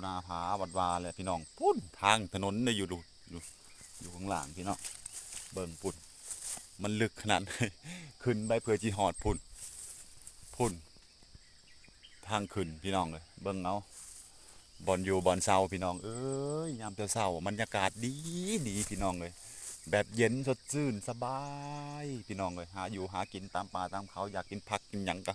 ນາຜາວັດວ່າແຫຼະພີ່ນ້ອງ. ພຸ້ນ ທາງຖະໜົນເດ້ ຢູ່ ຢູ່ ຢູ່ຂ້າງລ່າງພີ່ນ້ອງ ເບິ່ງພຸ້ນ ມັນເລິກຂະໜາດ ຂຶ້ນໄປເພື່ອຊິຮອດພຸ້ນ ພຸ້ນ ທາງຂຶ້ນພີ່ນ້ອງເອີຍ. ເບິ່ງເອົາ ບ່ອນຢູ່ບ່ອນເຊົາພີ່ນ້ອງເອີຍ. ຍາມເຊົ້າໆ ບັນຍາກາດດີໆ ພີ່ນ້ອງເອີຍ ແບບເຢັນສົດຊື່ນສະບາຍພີ່ນ້ອງເອີຍ. ຫາຢູ່ຫາກິນຕາມປ່າຕາມເຂົາ ຢາກກິນຜັກກິນຫຍັງກະ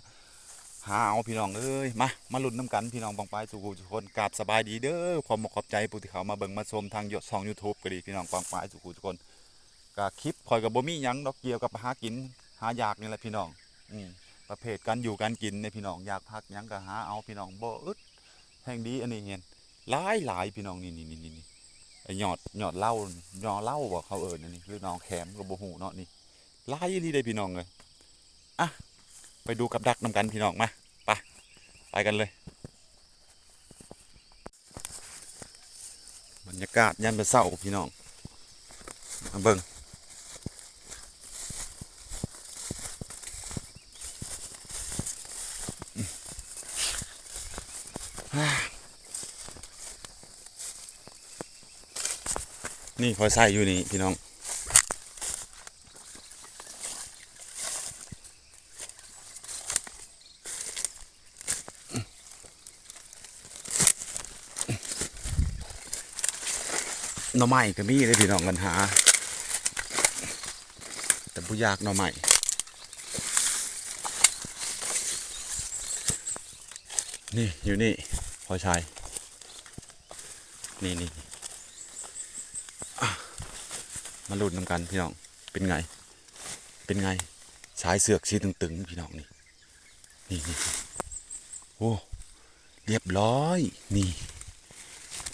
ຫາເອົາພີ່ນ້ອງເອີຍ. ມາ ມາລຸ້ນນຳກັນພີ່ນ້ອງປ້ອງປາຍສູ່ຜູ້ສູ່ຄົນ. ກາບສະບາຍດີເດີ ຂອບອົກຂອບໃຈຜູ້ທີ່ເຂົ້າມາເບິ່ງມາຊົມທາງຊ່ອງ YouTube ກະດີພີ່ນ້ອງປ້ອງປາຍສູ່ຜູ້ສູ່ຄົນ. ກະຄລິບຂ້ອຍກະບໍ່ມີຫຍັງດອກ ກ່ຽວກັບຫາກິນຫາຢາກນີ້ແຫຼະພີ່ນ້ອງ. ອືມ ປະເພດການຢູ່ການກິນເດ້ພີ່ນ້ອງ ຢາກຜັກຫຍັງກະຫາເອົາພີ່ນ້ອງ ບໍ່ອຶດ ແຮ່ງດີ. ອັນນີ້ເຫັນຫຼາຍໆ ພີ່ນ້ອງ ນີ້ໆໆໆ ໄອ້ຍອດ ຍອດເລົາ ຍອດເລົາບໍ່ເຂົາເອີ້ນອັນນີ້ ຫຼືໜໍ່ແຂມກະບໍ່ຮູ້ເນາະ. ນີ້ຫຼາຍອີ່ຫຼີເດ້ພີ່ນ້ອງເອີຍ. ອະ ໄປດູກັບດັກນຳກັນພີ່ນ້ອງ. ມາ ໄປ ໄປກັນເລີຍ. ບັນຍາກາດຍາມເຊົ້າໆ ພີ່ນ້ອງ ມາເບິ່ງ ນີ້ຂ້ອຍໃສ່ຢູ່ນີ້ພີ່ນ້ອງ. ໜໍ່ໄມ້ກະມີເດ້ພີ່ນ້ອງ ກັນຫາ ແຕ່ບໍ່ຢາກໜໍ່ໄມ້. ນີ້ ຢູ່ນີ້ ພໍຊາຍ ນີ້ໆ ອະ ມາລຸ້ນນຳກັນພີ່ນ້ອງ ເປັນໄງ ເປັນໄງ ສາຍເຊືອກສີຕຶງໆ ພີ່ນ້ອງ ນີ້ ນີ້ໆ ໂອ້ ລຽບຮ້ອຍ ນີ້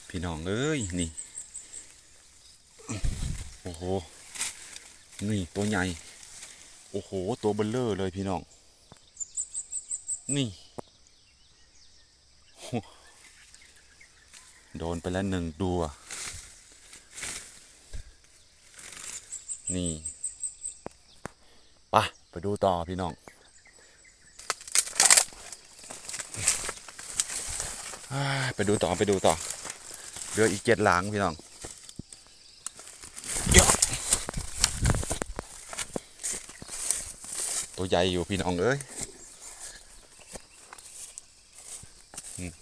ພີ່ນ້ອງເອີຍ ນີ້ ໂອ້ໂຫ ນີ້ໂຕໃຫຍ່ ໂອ້ໂຫ ໂຕເບີເລີເລີຍພີ່ນ້ອງ ນີ້ ໂດນໄປແລ້ວໜຶ່ງຕົວ ນີ້ ໄປ ໄປດູຕໍ່ພີ່ນ້ອງ ອາ ໄປດູຕໍ່ ໄປດູຕໍ່ ເຫຼືອອີກເຈັດຫຼັງພີ່ນ້ອງ ໂຕໃຫຍ່ຢູ່ພີ່ນ້ອງເອີຍ. ອືມ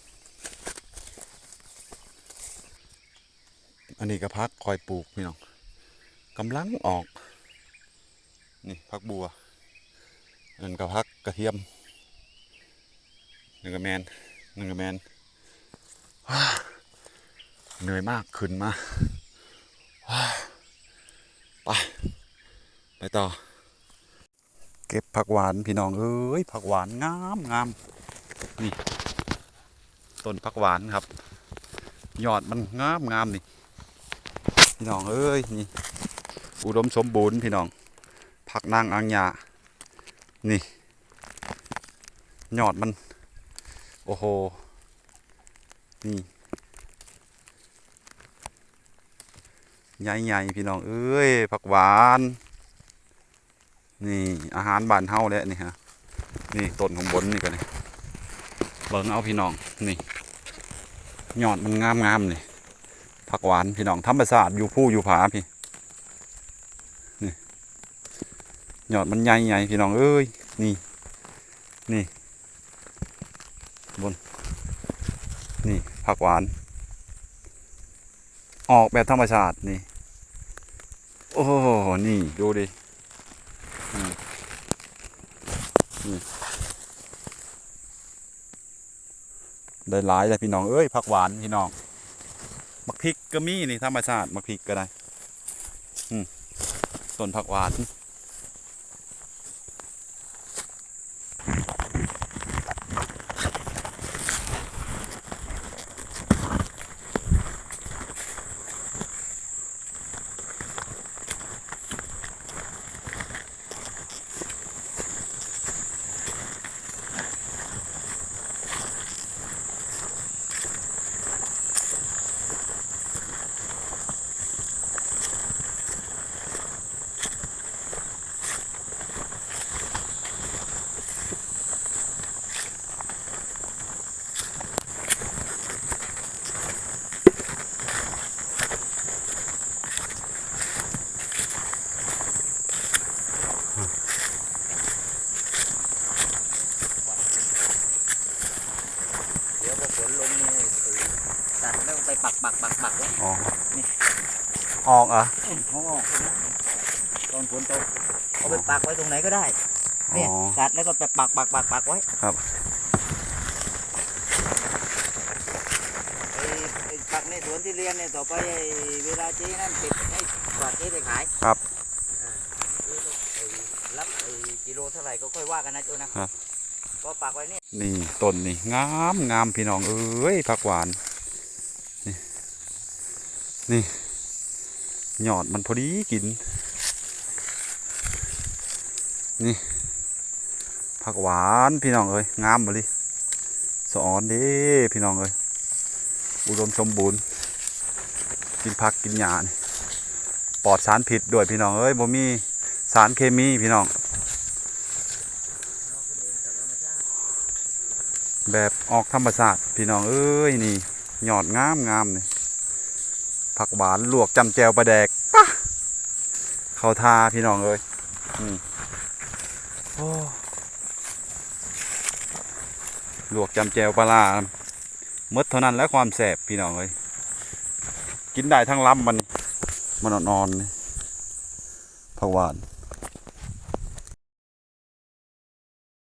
ອັນນີ້ກະຜັກຂ້ອຍປູກພີ່ນ້ອງ ກຳລັງອອກ ນີ້ຜັກບົ່ວ ອັນນັ້ນກະຜັກກະທຽມ ນັ້ນກະແມ່ນ ນັ້ນກະແມ່ນ ເໜື່ອຍມາກ ຂຶ້ນມາ ໄປ ໄປຕໍ່. ເກັບຜັກຫວານພີ່ນ້ອງເອີຍ ຜັກຫວານງາມໆ ນີ້ ຕົ້ນຜັກຫວານຄັບ ຍອດມັນງາມໆ ນີ້ພີ່ນ້ອງເອີຍ ນີ້ ອຸດົມສົມບູນພີ່ນ້ອງ ຜັກນາງອາງຍາ ນີ້ ຍອດມັນ ໂອ້ໂຫ ນີ້ ໃຫຍ່ໆ ພີ່ນ້ອງເອີຍ ຜັກຫວານ ນີ້ອາຫານບ້ານເຮົາແຫຼະນີ້ຮະ ນີ້ຕົ້ນຂ້າງບົນນີ້ກະນີ້ ເບິ່ງເອົາພີ່ນ້ອງ ນີ້ຍອດມັນງາມໆ ນີ້ ຜັກຫວານພີ່ນ້ອງ ທຳມະຊາດ ຢູ່ພູຢູ່ຜາພີ້ ນີ້ຍອດມັນໃຫຍ່ໆ ພີ່ນ້ອງເອີຍ ນີ້ ນີ້ ເບິ່ງ ນີ້ຜັກຫວານ ອອກແບບທຳມະຊາດນີ້ ໂອ້ ນີ້ດູດິ ອືມ ນີ້ ໄດ້ຫຼາຍແລ້ວພີ່ນ້ອງເອີຍ ຜັກຫວານພີ່ນ້ອງ ໝາກພິກກະມີນີ້ ທຳມະຊາດ ໝາກພິກກະໄດ້ ອືມ ຕົ້ນຜັກຫວານ. ປັກໆໆໄວ້ ອໍ ນີ້ ອອກເອີ ອືມ ເອົາອອກ ຕອນຝົນຕົກ ເອົາໄປປັກໄວ້ຕົງໃດກໍໄດ້ ນີ້ ອໍ ຕັດແລ້ວກໍໄປປັກໆໆໄວ້ ຄັບ ໄປ ໄປປັກໃນສວນທຸລຽນນີ້ ຕໍ່ໄປໄອ້ເວລາເຈນັ້ນເກັບໃຫ້ກວາດເຈໄດ້ຂາຍ ຄັບ ອ່າ ລັບໄອ້ກິໂລເທົ່າໃດກໍຄ່ອຍວ່າກັນນະໂຈນະ ຄັບ ກໍປັກໄວ້ນີ້ ນີ້ຕົ້ນນີ້ງາມໆ ພີ່ນ້ອງເອີຍ ຜັກຫວານ ນີ້ ນີ້ ຍອດມັນພໍດີກິນ ນີ້ ຜັກຫວານ ພີ່ນ້ອງເອີຍ ງາມອີ່ຫຼີ ສະອອນເດ້ ພີ່ນ້ອງເອີຍ ອຸດົມສົມບູນ ກິນຜັກກິນຫຍ້ານີ້ ປອດສານພິດດ້ວຍ ພີ່ນ້ອງເອີຍ ບໍ່ມີສານເຄມີ ພີ່ນ້ອງ ແບບອອກທຳມະຊາດ ພີ່ນ້ອງເອີຍ ນີ້ ຍອດງາມໆ ນີ້ ຜັກຫວານ ລວກຈ້ຳແຈ່ວປາແດກ ປະ ເຂົ້າທ່າ ພີ່ນ້ອງເອີຍ ນີ້ ໂອ້ ລວກຈ້ຳແຈ່ວປາຫຼ້າ ໝົດເທົ່ານັ້ນແຫຼະຄວາມແຊບ ພີ່ນ້ອງເອີຍ ກິນໄດ້ທັງລຳ ມັນ ມັນອ່ອນໆ ນີ້ ຜັກຫວານ